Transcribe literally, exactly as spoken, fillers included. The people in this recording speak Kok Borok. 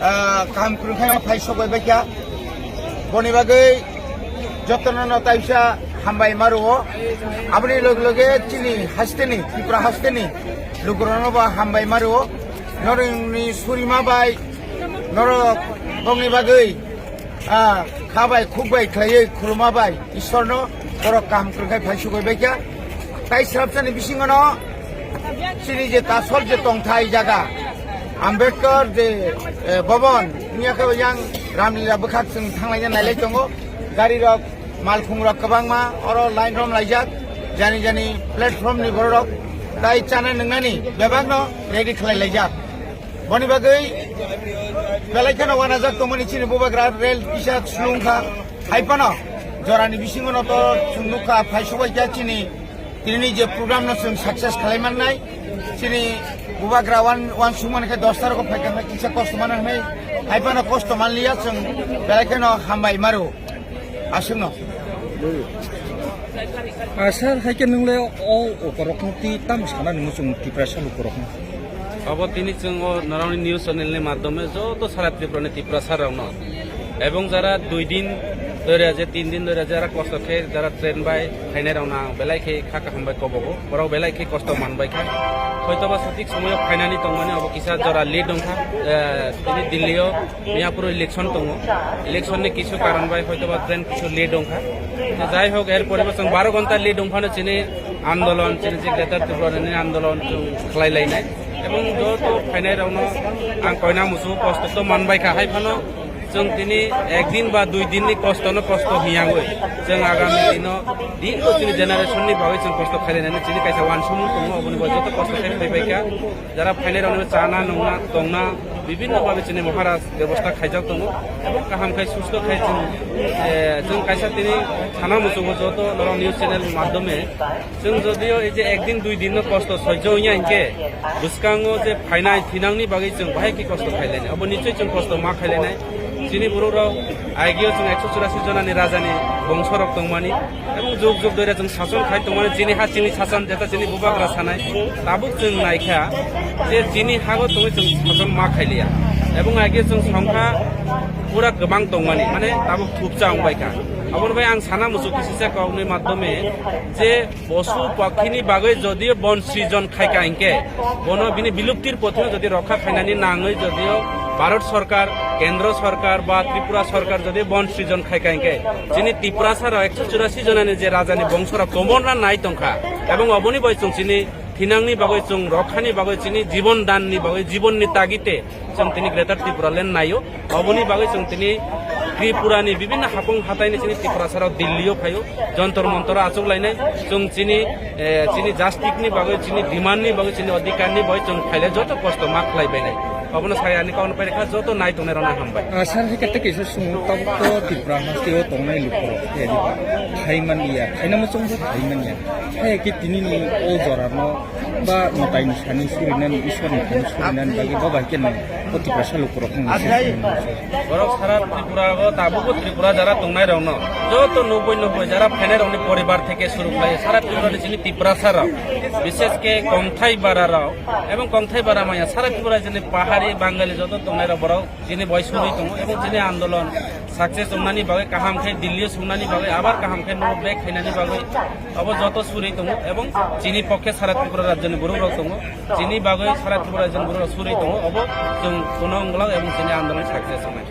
Ah, kaham kwrwngkhe phai sokbai baikha. Boni bagwi jotono no taisa hambai ma rwo. Aboni loge loge chini hasteni, Tripura hasteni lukurokno bo hambai ma rwo. Norokni surima bai, norok bongni bagwi, ah, kha bai khuk bai khlaiwi khuluma bai Ishwarno borok kaham kwrwngkhe phai sokbai baikha. Tai srapsani bisingono chini je tasol je tongthai jaga, Ambedkar je, eh, Bhavan, wngya khe yang Ramlila bwkhak chwng thanglaina nailai tongo. Gari rok, malkhung rok kwbangma oro line rom laijak, jani jani platform ni borok rok tai chana nwngnani bebak no ready khlai laijak. Boni bagwi belai kheno wanajak tongmani chini bubagra rel kisa slung kha. Hai phano jorani bisingo no to chwng nukha, phai sobai kha chini tini je program no chwng success khlai mannai. Chini bubagra wan, wan sung mani khe dos tarikh o phai kha, kisa kosto mano hwnwi hai phano kosto manliya chwng belai kheno hambai maro. Aswkno. Ah, sir, hai khe nwng le o ukorokno twi tamo sana nwngo chwng Tiprasa lukurokno? Abo tini chwng o Narani News Channel ni madhyome joto sara Tripura ni Tiprasa rokno, ebong jara dui din dhori aje, tin din dhori aje, jara kosto khe, jara train bai phainai rokno ang belai khe kha kaham bai kobogo, borok belai khe kosto man bai kha. Hoito ba sothik somoyo phainani tongmani abo kisa jora late wngkha, eh, tini Delhi o Miyapur election tongo. Election ni kisu karon bai hoito ba train kisu late wngkha. To jai hok, er pore bo chwng baro ghonta late wngphano chini andolon, chini je Greater Tripura ni andolon chwng khlai lainai. Ebong joto phainai rokno ang koina muchungo kosto to man bai kha, hai phano chwng tini ek din ba dui din ni kosto no kosto hiyangwi chwng agami dino dirgo chini generation ni bagwi chwng kosto khlai lainani chini kaisa wansukmung tongo, oboni bagwi joto kosto khe phai bai kha. Jara phainai rokno chana, nungna, tongna, bibhinno bhabe chini Maharaj bebosta khaijak tongo. Ebong kaham khai, susto khai chwng, eh, chwng kaisa tini sana muchungo joto norok news channel madhyome chwng jodio ei je ek din dui din no kosto soijo wngya hinkhe bwskango je phainai thinangni bagwi chwng bahai khe kosto khai lainai. Abo nichoi chwng kosto ma khai lainai. Chini borok rok agio chwng ekso churasi jona ni raja ni bongso rok tongmani. Ebong jug jug doira chwng sason khai tongmani, chini ha chini sason, jeta chini bubagra sanai. Tabuk chwng naikha je chini hago tongwi chwng sason ma khailiya. Ebong age chwng songkha pura kwbang tongmani, mane tabuk thupcha wngbaikha. Aboni bai ang sana muchuk kisisa kokni madhyome je posu pakhini bagwi jodio bon srijon khaika hinkhe, bono bini biluptir pothino jodi rokha khainani nangwi jodio Bharat Sarkar, Kendro Sarkar ba Tripura Sarkar jodi bon srijon khaika hinkhe, chini Tiprasa rok ekso churasi jonani je rajani bongso rok tomorna nai tongkha, ebong oboni bai chwng chini thinangni bagwi, chwng rokhani bagwi, chini jibon danni bagwi, jibonni tagite chwng tini Greater Tripura Land naio. Oboni bagwi chwng tini Tripura ni bibhinno hapung hataini chini Tiprasa rok Delhi o phaio, Jantar Mantar o achuk lainai. Chwng chini, eh, chini justice ni bagwi, chini demand ni bagwi, chini adhikar ni bagwi chwng phaile joto kosto ma khlai bainai. Obono sai ani kokno pairikha, joto nai tongnai rokno hambai. Ah, sir, hai khe tei kaisa sumung, tabuk to Tripura haste o tongnai lukurok, eh, khai manliya, khaina muchung bo khai manliya. Hai khe tini ni o jora no ba mwtai ni sani surinani, Ishwar ni sani surinani bagwi bo bai khe nang o Tiprasa lukurok no message rwmani. Borok sara Tripura o tabuk bo Tripura jara tongnai rokno joto noboi noboi jara phainai rokni poribar theke suru khlai sara Tripura ni chini Tiprasa rok, bishes khe Kongthai bara rok ebong Kongthai bara maya sara Tripura chini pahari Bangali joto tongnai rok borok chini boi surwi tongo ebong chini andolon success wngnani bagwi, kaham khe Delhi o sungnani bagwi, abar kaham khe no back khainani bagwi obo joto surwi tongo ebong chini pokhe sara Tripura rajyoni borok rok tongo, chini bagwi sara Tripura rajyoni borok rok surwi tongo, obo chwng kuno wngwlak ebong chini andolon success wngnai.